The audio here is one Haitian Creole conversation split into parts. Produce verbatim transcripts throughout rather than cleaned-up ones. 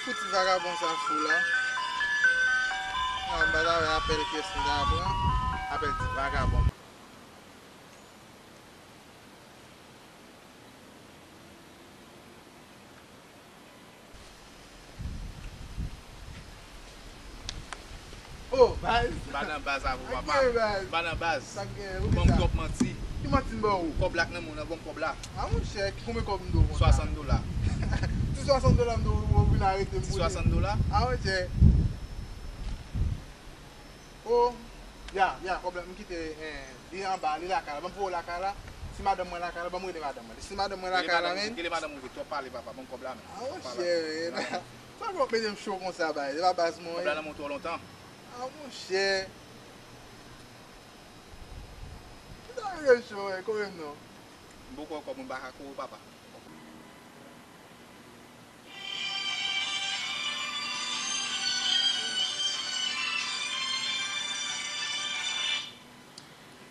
Pou ti vagabon sa fou la. An, m pa ta wè apèl kiyès m ta pran. Apèl ti vagabon. Oh, baz. M pa nan baz avè w, papa. Sa k gen, baz? M pa nan baz. Sa k gen? Ou ban m twòp manti. Ki manti m ba ou? Kòb la k nan men w nan, ban m kòb la. A, monchè, ki konbyen kòb m dwe w konsa? Swasant dola. Ti swasant dola m dwe w, ou vin arete m pou li. Ti swasant dola? A, monchè. Oh, ya, ya, kòb la, m kite, eh, li anba, li lakay la. Ban m voye w lakay la. Si madanm mwen lakay la, ban m rele madanm mwen. Si madanm mwen lakay la, men. Rele madanm ou, rele madanm ou, twòp pale, papa, ban m kòb la, men. A, monchè, men. Sa fè w mete m cho konsa, bay. Se pa baz mwen ye. Kòb la nan men w twò lontan. A, monchè. Sa fè w cho, wi, konbyen non? M poko kòb, mwen pa ka kore w, papa.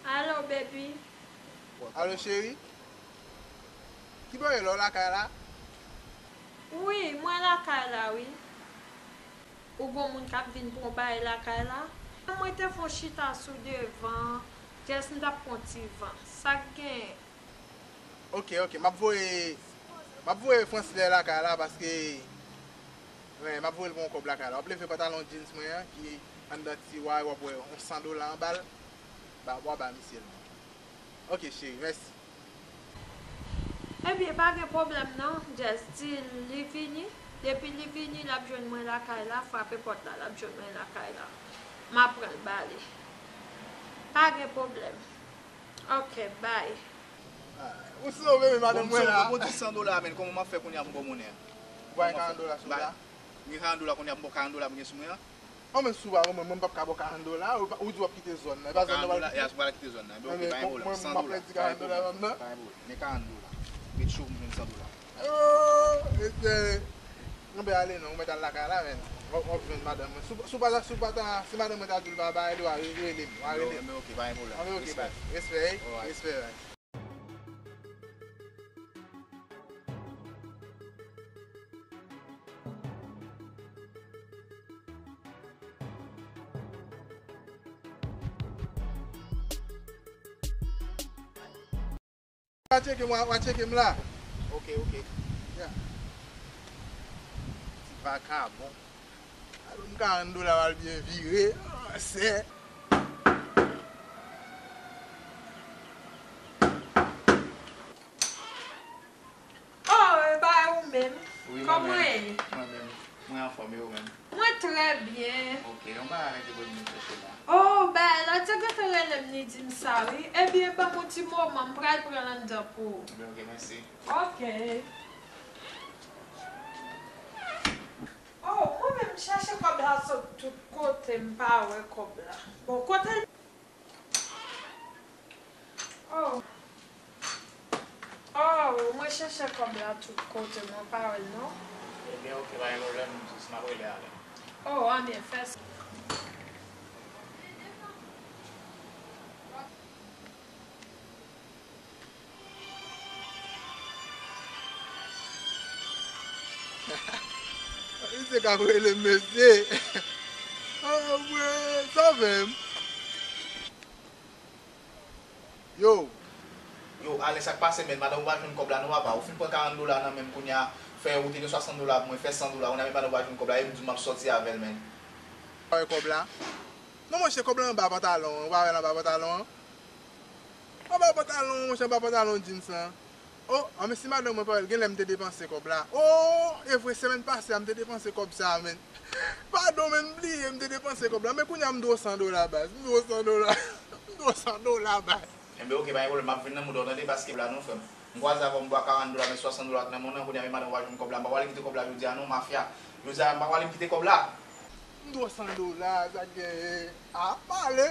Alo, baby. Alo, cheri. Ki bò w ye la, w lakay la? Wi, mwen lakay la, wi. Ou gon moun k ap vin pran bagay lakay la? Mwen te fè yon chita sou devan, jès m t ap pran ti van. Sa k gen? Ok, ok, m ap voye, m ap voye Franslè lakay la paske, wi, m ap voye l pou yon kòb lakay la. W ap leve pantalon jeans mwen an ki anndan tiwa, w ap wè yon san dola anba l. Ba, w a ba misye l. Ok, cheri, mèsi. Ebyen, pa gen pwoblèm non, just di l li vini. Depi li vini, l ap jwenn mwen lakay la, frape pòt la, l ap jwenn mwen lakay la. M a pran l ba li. Pa gen pwoblèm. Ok, bye. Ah, ou sove men madanm mwen la. Bon, di san dola, men kòman m ap fè kounye a pou m ba w monnen an? Ou pa gen karant dola sou ou la? M gen karant dola kounye a pou m ba w karant dola m gen sou mwen an? An, men si w pa ban mwen, mwen m p ap ka ba w karant dola, ou pa, ou di w ap kite zòn nan. E pa zòn nan w pral kite? Karant dola, yes, m pral kite zòn nan. Ebyen, ok, pa gen pwoblèm. San dola. Mwen m p ap pèdi karant dola m nan. Pa gen pwoblèm. Men karant dola. Met cho pou m jwenn san dola. Oh, mesye. Anben ale non, ou mèt al lakay la, men. W ap, w ap jwenn madanm mwen. Si w, si w pa ta, si w pa ta, si madanm mwen ta di w l pa bay, li w a re-, rele m, w a rele m. Anben, ok, pa gen pwoblèm. Anben, ok, baz. Respè, wi. Respè, baz. W a tcheke m, w a, w a tcheke m la. Ok, ok. Ya. Ti vakabon. Alo, m karant dola w al byen vire. Ah, sè. Oh, e bay ou menm. Wi, mwen menm. Kòman w ye? Mwen menm. Mwen anfòm, e ou menm? Mwen trè byen. Ok, yon bagay ki pou vin chèche la. Oh, bay la te gentan rele m, li di m sa, wi. Ebyen, ban m yon ti moman, m pral pran l anndan pou ou. Ebyen, ok, mèsi. Ok. Oh, mwen menm, m chèche kòb la sot tout kote, m pa wè kòb la. Bon, kote l? Oh. Oh, mwen chèche kòb la tout kote, mwen pa wè l non. Ebyen, ok, pa gen pwoblèm, m jis m ap rele ale. Oh, anben, fè sa. Misye ka rele m mesye. Ah, mwen, sa fè m. Yo. Yo, Alen, sa k pase, men? Madanm ou pa jwenn kòb la non, papa. Ou fin pran karant dola nan men m kounye a, fè ou te gen swasant dola pou mwen, fè san dola. Kounye a, men madanm ou pa jwenn kòb la, e m di w m ap sòti avè l, men. Pa wè kòb la? Non, monchè, kòb la anba pantalon an. Ou pa wè l anba pantalon an? Anba pantalon, monchè, anba pantalon jeans lan. Oh, ah, men si madanm mwen pa wè l, genlè m te depanse kòb la. Oh, e vre, semèn pase a, m te depanse kòb sa a, men. Padon, men, m bliye, m te depanse kòb la. Men kounye a, m dwe w san dola, baz. M dwe w san dola. M dwe w san dola, baz. Enben, ok, pa gen pwoblèm, m ap vin nan mouda w, tande, paske la, non, frè m. M kwaze avè w, m ba w karant dola, men swasant dola k nan men w nan, kounye a, men madanm ou pa jwenn kòb la. M pa pral kite kòb la jodi a, non, mafya. Jodi a, m pa pral kite kòb la. M dwe w san dola, sa k genyen? A, pale.